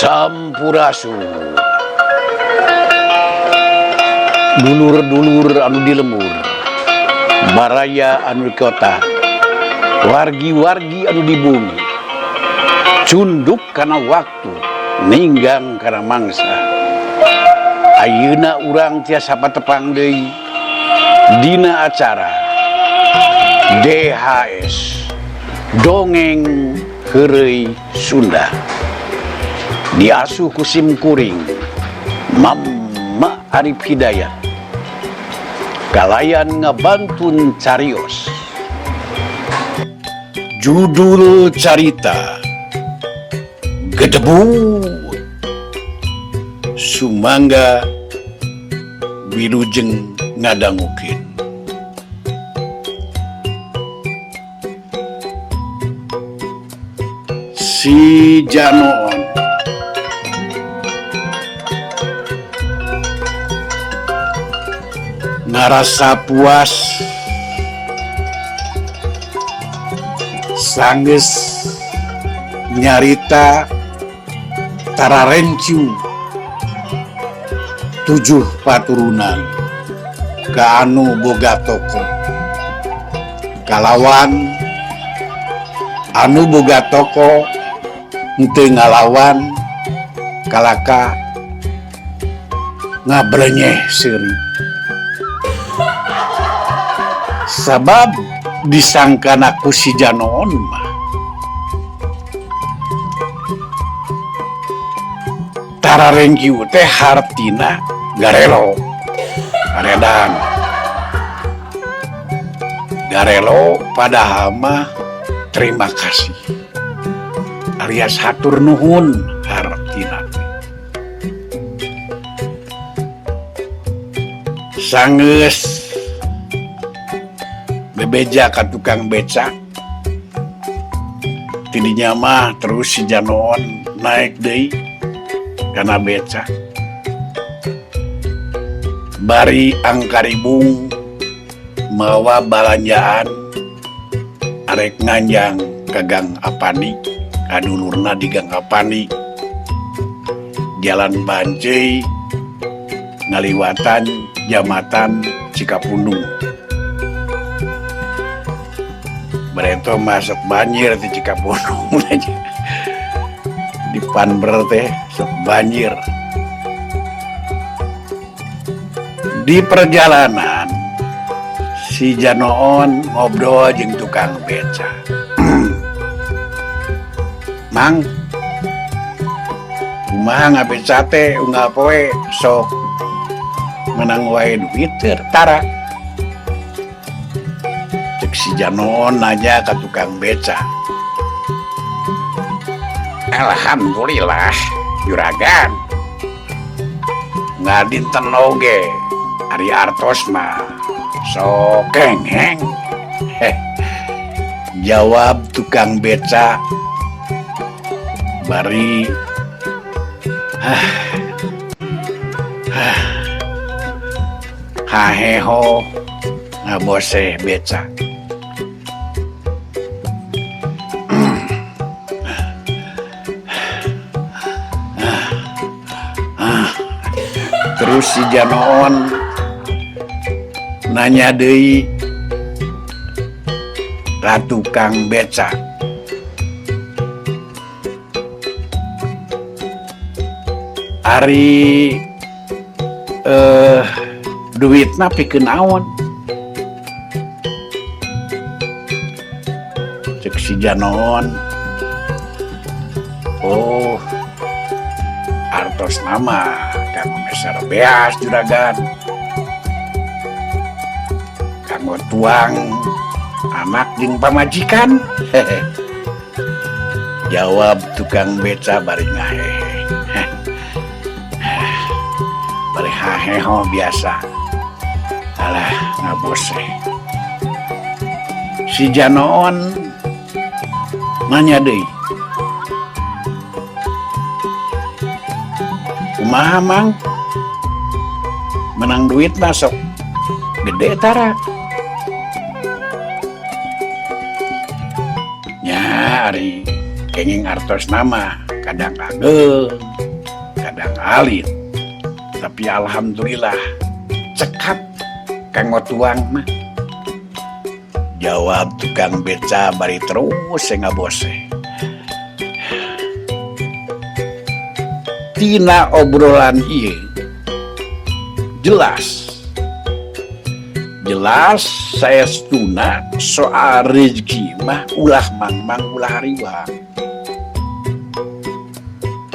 Sampurasun. Dulur-dulur anu di lembur, baraya anu di kota, wargi-wargi anu di bumi, cunduk kana waktu, ninggang kana mangsa. Ayeuna urang tiasa patepang deui dina acara DHS Dongeng Heureuy Sunda. Diasuh ku sim kuring Mama Arif Hidayat kalayan ngabantun carios. Judul carita Gedebut. Sumangga wilujeng ngadangukeun. Si Janoon ngarasa puas sanggeus nyarita tararencu 7 paturunan ka anu boga toko kalawan anu boga toko henteu ngalawan kalaka ngabrenyeh seuri sabab disangkana ku si Janoon mah tararengkiu teh hartina garelo aredan garelo padahal mah terima kasih alias hatur nuhun hartina sanggeus bebeja ka tukang beca tidinya mah terus si Janoon naik deui kana beca bari angkaribung mawa balanjaan arek nganjang ka Gang Apani kadulurna di Gang Apani jalan Banceuy ngaliwatan Jambatan Cikapundung. Bareto masuk banjir di Cikapundung aja. Di Panber teh sok banjir. Di perjalanan si Janoon ngobrol jeung tukang beca. Mang, kumaha ngabeca teh unggal poe sok menang wae duit teu tara. Cek si Janoon nanya ka tukang beca. Alhamdulillah juragan. Ngadinten oge ari artos mah sok kengheng. Heh. Jawab tukang beca bari haheho ngaboseh beca. Terus si Janoon nanya deui ka tukang beca. Ari duitna pikeun naon? Cek si Janoon, oh artos nama kanggo meser beas juragan, kanggo tuang anak jeung pamajikan. Hehe. Jawab tukang beca bari ngahehe. Bari haheho biasa. Alah ngaboseh. Si Janoon nanya deui. Kumaha mang? Menang duit masuk gede tara. Nya ari kenging artos nama kadang ageng, Kadang-kadang alit, tapi alhamdulillah cekap kanggo tuang mah, jawab tukang beca bari terus ngabose. Tina obrolan ieu jelas jelas saestuna soal rezeki mah ulah mangmang, ulah hariwang.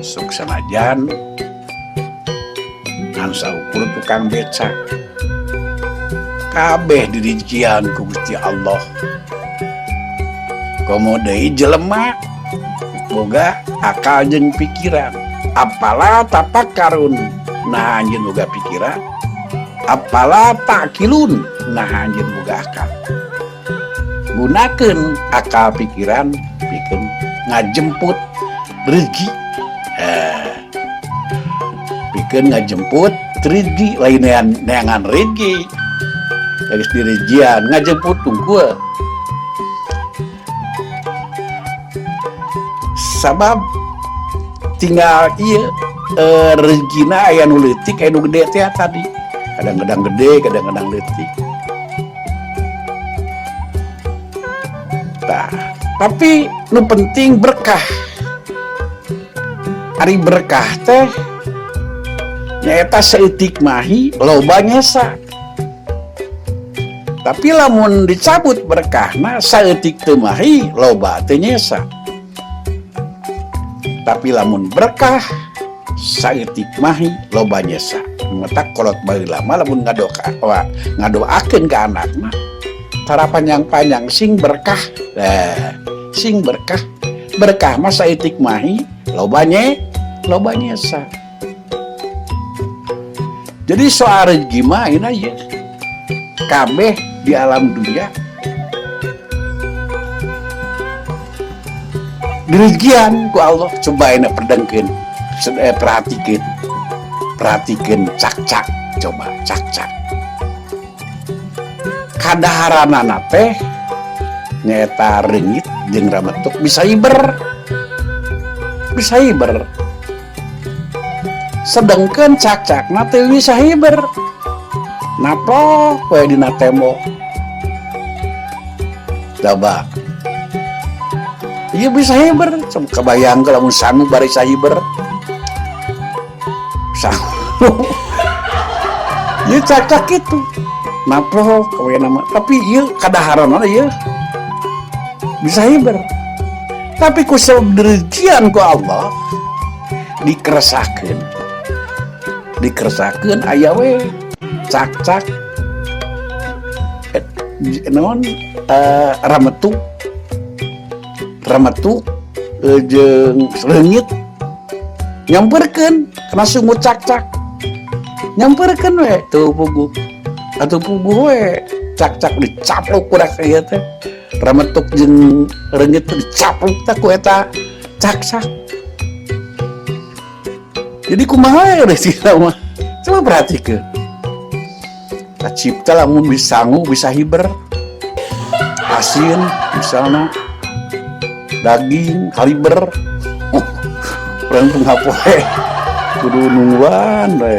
Sok sanajan ngan saukur tukang beca, kabeh dirijian ku Gusti Allah. Komo deui jelema boga akal jeung pikiran. Afala tafakkarun, nah anjeun boga pikiran. Afala ta'qilun, nah anjeun boga akal. Gunakeun akal pikiran pikeun ngajemput rezeki, pikeun ngajemput rezeki, lain neangan rezeki. Geus dirijian ngajemput tungkul, sabab tinggal ieu rezekina aya nu leutik, aya nu gede teh tadi. Kadang-kadang gede, kadang-kadang leutik. Tah, tapi nu penting berkah. Ari berkah teh nyaeta saeutik mahi loba nyesa. Tapi lamun dicabut berkahna, saeutik teu mahi loba teu nyesa. Tapi lamun berkah, saeutik mahi loba nyesa. Matak kolot baheula mah lamun ngadoakeun ka anakna tara panjang-panjang, sing berkah. Sing berkah. Berkah mah saeutik mahi loba nyesa. Jadi soal rezeki mah ayeuna ieu kabeh di alam dunia direzekian ku Allah. Coba ayeuna perdengkeun, perhatikeun, perhatikeun cak-cak, coba cak-cak. Kadaharanana teh nyaeta reungit jeung rametuk bisa hiber, bisa hiber. Sedangkan cak-cakna teu bisa hiber, naplok we dina tembok. Coba iya bisa hiber, coba kebayang kalau sangu bari sahiber sangu. Iya cak-cak itu naplok we nama, tapi iya kadaharanana iya bisa hiber. Tapi ku sabab dirijian ku Allah dikeresakeun, dikeresakeun aya we cak-cak, naon, rametuk, rametuk jeung reungit nyamperkeun kana sungut cak-cak, nyamperkeun we teu puguh atuh puguh we cak-cak dicaplok ku ieu teh. Rametuk jeung reungit teh dicaplok teh ku eta cak-cak. Jadi kumaha ya rezeki mah? Coba perhatikeun. Kacipta lamun bisa sangu bisa hiber, asin misalnya daging kaliber, oh, urang teu ngapoe kudu nungguan we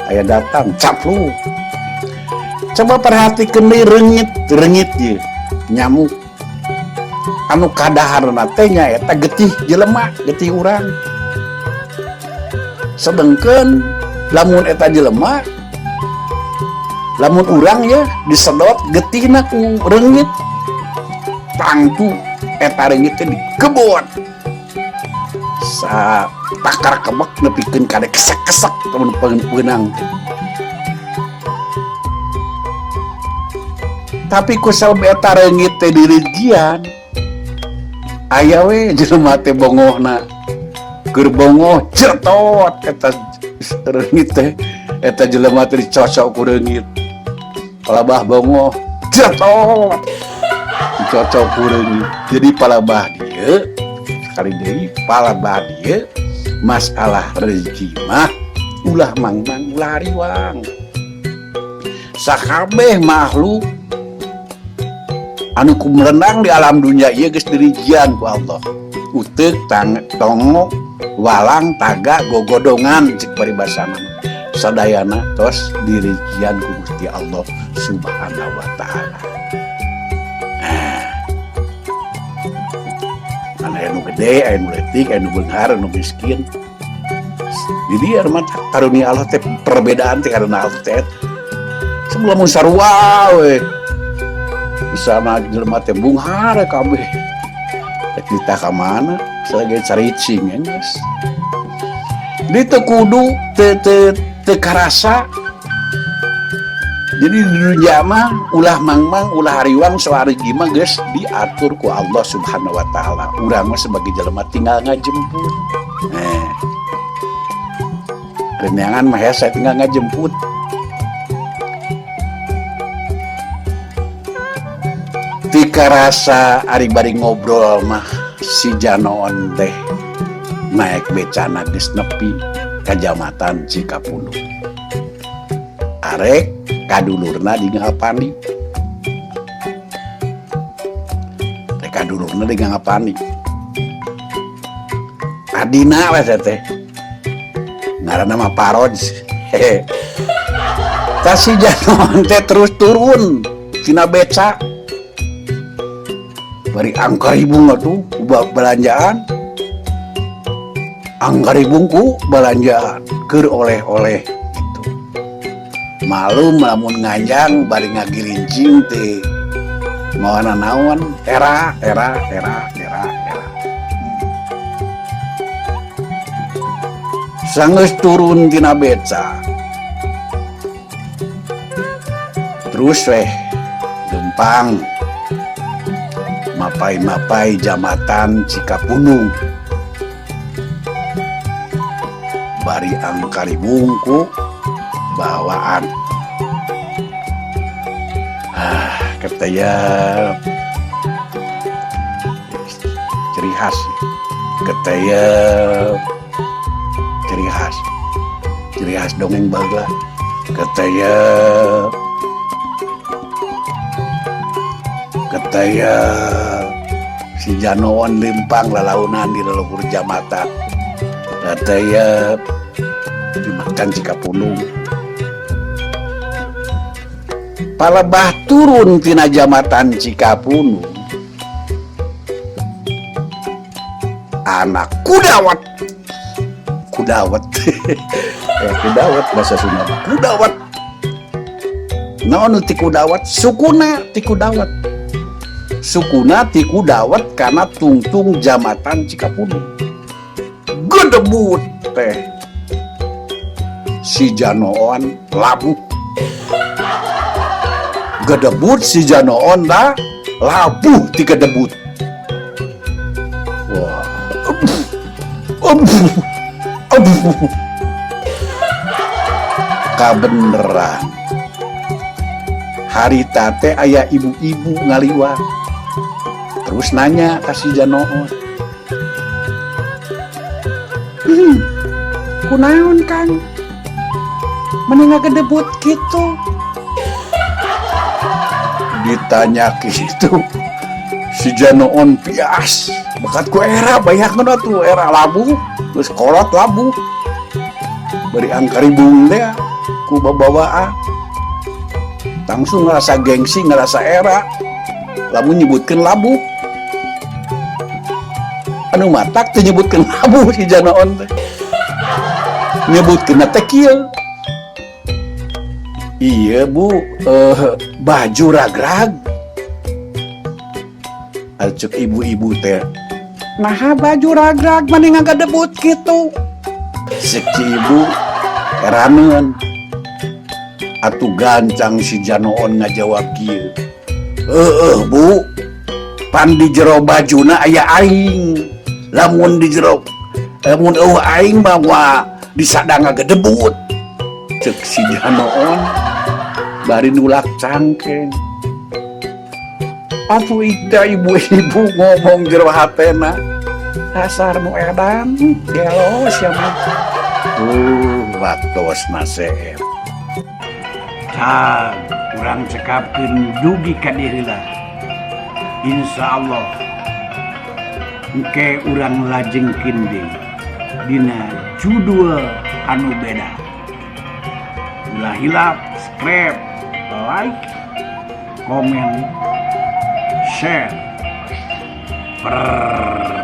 aya datang capluk. Coba perhatikan deui reungit, reungit ieu nyamuk anu kadaharna teh nyaeta getih jelema, getih urang. Sedengkeun lamun eta jelema, lamun urang ya disedot getihna ku reungit, tangtu eta reungit teh dikebot sa takar kebek nepikeun kade kesek-kesek lamun peunang. Tapi ku sabab eta reungit teh dirijian, aya we jelema teh bongohna keur bongoh certot eta reungit teh, eta jelema teh dicocok ku reungit. Palabah bongoh certot dicocok ku reungit. Jadi palabah dieu sekali deui, palabah dieu masalah rezeki mah ulah mangmang, ulah hariwang. Sakabeh makhluk anu kumerenang di alam dunia ieu geus dirijian ku Allah. Uteuk tang tongo Walang taga gogodongan cek paribasana mah. Sadayana tos dirincian ku Gusti Allah Subhanahu wa taala. Nah, mana aya nu gede, aya nu leutik, aya nu beunghar, anu miskin. Di dieu mah karunia Allah teh perbedaan teh karena Allah teh sebelum mun sarua we. Misalna jelema teh beunghar kabeh. Rek ditah ka mana? Sebagai caricing ya geus. Di teu kudu teu teu teu karasa. Jadi di dunia mah ulah mangmang, ulah hariwang, soal rezeki mah geus diatur ku Allah Subhanahu wa taala. Urang mah sebagai jelema tinggal ngajemput. Reneangan mah hese tinggal ngajemput. Tikarasa ari bari ngobrol mah si Janoon teh naek becana geus nepi kajamatan Cikapundung. Arek kadulurna di Ngapani. Rek kadulurna di Ngapani. Adina we teh. Ngaranna mah Paroj. Hehe. Tah si Janoon teh terus turun tina beca. Bari angkaribung atuh belanjaan. Angkaribung ku belanjaan keur oleh-oleh gitu. Malum lamun nganjang bari ngagilincing teh mawana naon era era era era era. Sanggeus turun tina beca. Terus weh gempang mapai-mapai jamatan Cikapundung. Bari angkaribung ku bawaan. Ah, keteyep. Ciri khas. Keteyep. Ciri khas. Ciri khas dongeng baheula. Keteyep. Keteyep. Si Janoon lempang lalaunan di leluhur jamatan. Keteyep. Dimakan Cikapundung. Palebah turun tina jamatan Cikapundung. Anak kudawat. Kudawat. Kudawat bahasa Sunda. Kudawat. Naon nu ti kudawat? Sukuna ti kudawat. Sukuna ti kudawat kana tungtung jamatan Cikapundung. Gedebut teh. Si Janoon labuh. Gedebut si Janoon lah labuh ti gedebut. Wah. Aduh. Aduh. Kabeneran. Harita teh aya ibu-ibu ngaliwat. Terus nanya ka si Janoon. Kunaon Kang? Meni ngagedebut kitu? Ditanya kitu. Si Janoon pias. Bakat ku era bayangkeun atuh era labuh, geus kolot labuh. Bari angkaribung teh ku babawaan. Langsung ngerasa gengsi, ngerasa era. Lamun nyebutkeun labuh. Anu matak teu nyebutkeun labuh si Janoon teh. Nyebutkeun teh kieu. Iya bu, baju rag-rag. Acuk ibu-ibu teh. Nah baju rag-rag mending ngagadebut kitu. Sek si ibu heraneun. Atuh gancang si Janoon ngajawab kieu. Heueuh bu, pan di jero bajuna aya aing. Lamun di jero, lamun eueuh aing mah moal disadang ngagedebut. Cek si Janoon bari nulak cangkeng. Atuh ida ibu-ibu ngomong jero hatena. Dasar nu edan gelo sia mah. Waktosna seep. Cag urang cekapkeun dugi ka dieu heula. Insyaallah engke urang lajengkeun deui. Dina judul anu beda. Ulah hilap subscribe, like, komen, share. Permios.